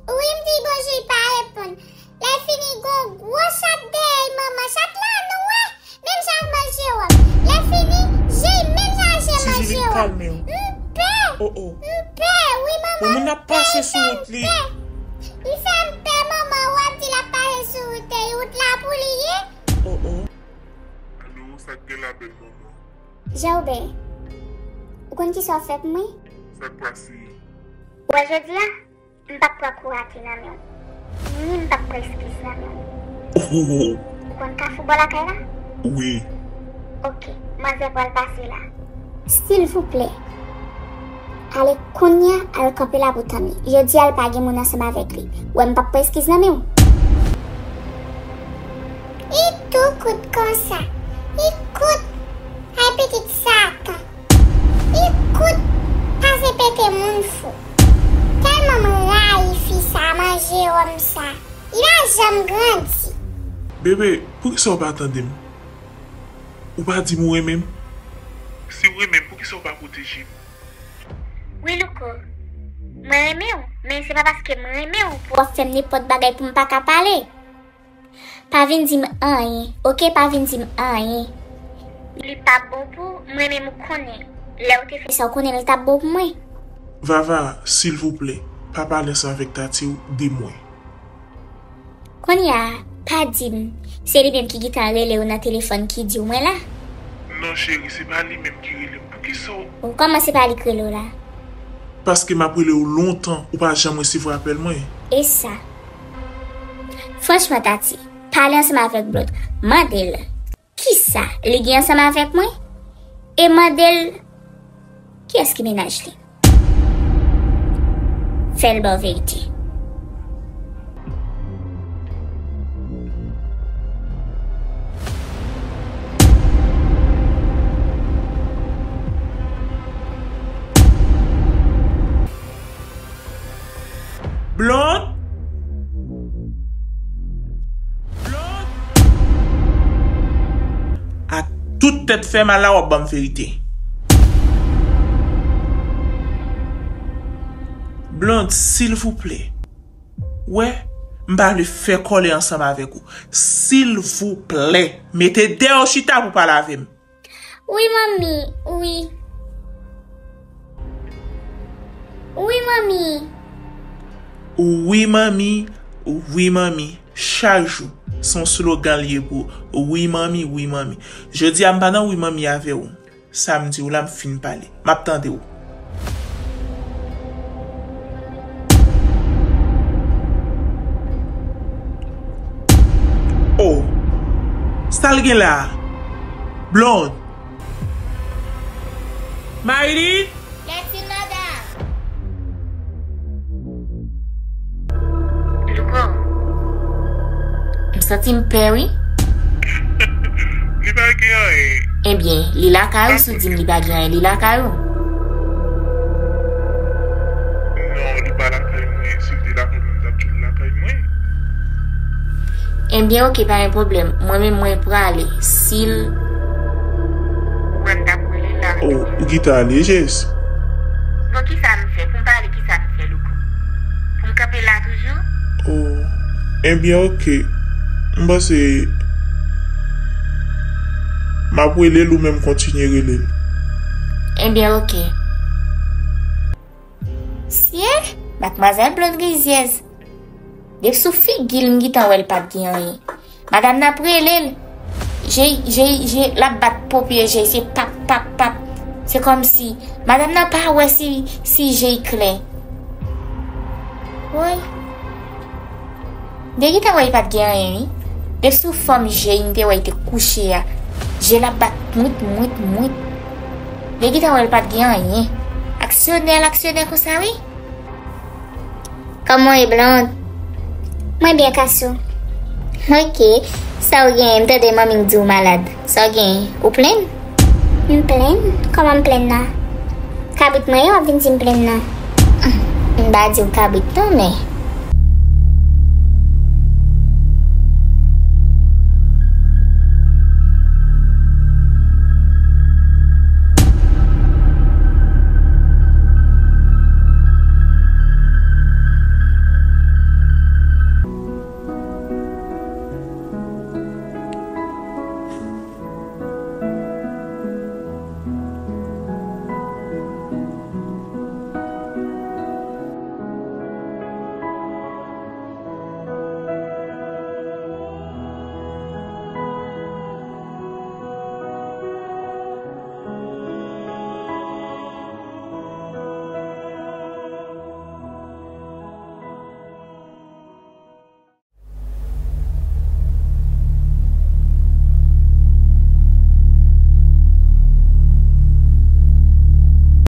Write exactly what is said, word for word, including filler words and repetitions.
Wi, m di bonjou, li pa reponn. Lè fini, gon gwo chat dèyè l, manman. Chat la, nou wè, menm jan ak manjewòm. Lè fini, je l menm jan ak je manjewòm. M pè! M pè, wi, manman. Yon moun ap pase sou wout li. Li fè m pè, manman. W ap di l ap pase sou wout li. Wout la pou li ye? Alo, sa k gen la, bèl manman? Jan Oben, ou konn kisa w fè pou mwen? Sa k pase? Ou wè jodi a, m p ap pran kourate nan men w, ni m p ap pran eskiz nan men w. Ou konn kafou bò lakay la? Wi. Oke, manzè pral pase la. Silvouplè, ale kounye a, al kanpe la pou tann li. Jodi a, l pa gen moun ansanm avèk li. Ou wè m p ap pran eskiz nan men w. Li tou kout konsa. Li kout. Ay, pitit Satan. Li kout pase pete moun fou. Tèlman m rayi fi sa, manjewòm sa. Li pa janm grandi. Bebe, poukisa w pa tande m? Ou pa di m ou renmen m? Si w renmen m, poukisa w pa pwoteje m? Wi, Louko. Mwen renmen w, men se pa paske m renmen w pou w ap fè m nenpòt bagay pou m pa ka pale. Pa vin di m anyen, oke? Pa vin di m anyen. Li p ap bon pou w, mwen menm ou konnen. Lè w te fè sa, w konnen li t ap bon pou mwen. Vava, silvouplè, pa pale ansanm avèk tati w de mwen. Kounye a, pa di m, se li menm ki gentan rele w nan telefòn ki di w mwen la? Non, cheri, se pa li menm ki rele m. Poukisa w... Kòman se pa li k rele w la? Paske m ap rele w lontan, ou pa janm resevwa apèl mwen. E sa? Franchman, Tati, pale ansanm avèk Blonde. Mande l kisa li gen ansanm avèk mwen. E mande l kiyès ki mennaj li. Fè l ba w verite. Blonde? Blonde? Ak tout tèt fè mal la, w ap ban m verite. Blonde, silvouplè. Wè, m pa vle fè kòlè ansanm avèk ou. Silvouplè, mete dèyè w chita pou pale avè m. Wi, manmi, wi. Wi, manmi. Wi, manmi, wi, manmi. Chak jou, se yon slogan l ye pou ou. Wi, manmi, wi, manmi. Jodi a, m pa nan wi, manmi avè w. Sa m di w la, m fin pale. M ap tande w. Oh! Sa l gen la a? Blonde! Mayli? Lètin, madanm. Louko, m santi m pè, wi. Li pa gen anyen. Ebyen, li lakay ou, si w di m li pa gen anyen, li lakay ou. Non, li pa lakay mwen. Si l te lakay mwen, m t ap di w li lakay mwen. Ebyen, oke, pa gen pwoblèm. Mwen menm, mwen prale. Si l... Ou wè m t ap rele la. Oh, ou gentan ale, Jess? Bon, kisa m fè? Pou m pale, kisa m fè, Louko? Pou m kanpe la toujou? Oh, ebyen, oke. M panse m ap rele l, ou menm kontinye rele l. Ebyen, oke. Sye, madmwazèl Blonde rizyèz. Depi sou figi l, m gentan wè l pa t gen anyen. Madanm nan ap rele l. Jay, Jay, Jay, l ap bat ponpye Jay, se pap, pap, pap. Se kòmsi madanm nan pa wè si, si je l klè. Woy. M te gentan wè l pa t gen anyen, wi. Depi sou fòm je l, m te wè l te kouche a. Je l ap bat mwit, mwit, mwit. M te gentan wè l pa t gen anyen. Aksyonè, l aksyonè konsa, wi. Kòman w ye, Blonde? Mwen byen, Kasou. Oke. Sa w genyen? M tande manmi w di w malad. Sa w genyen? Ou plenn? M plenn? Kòman m plenn la? Kabrit mwen ye, w ap vin di m plenn la? M pa di w kabrit non, men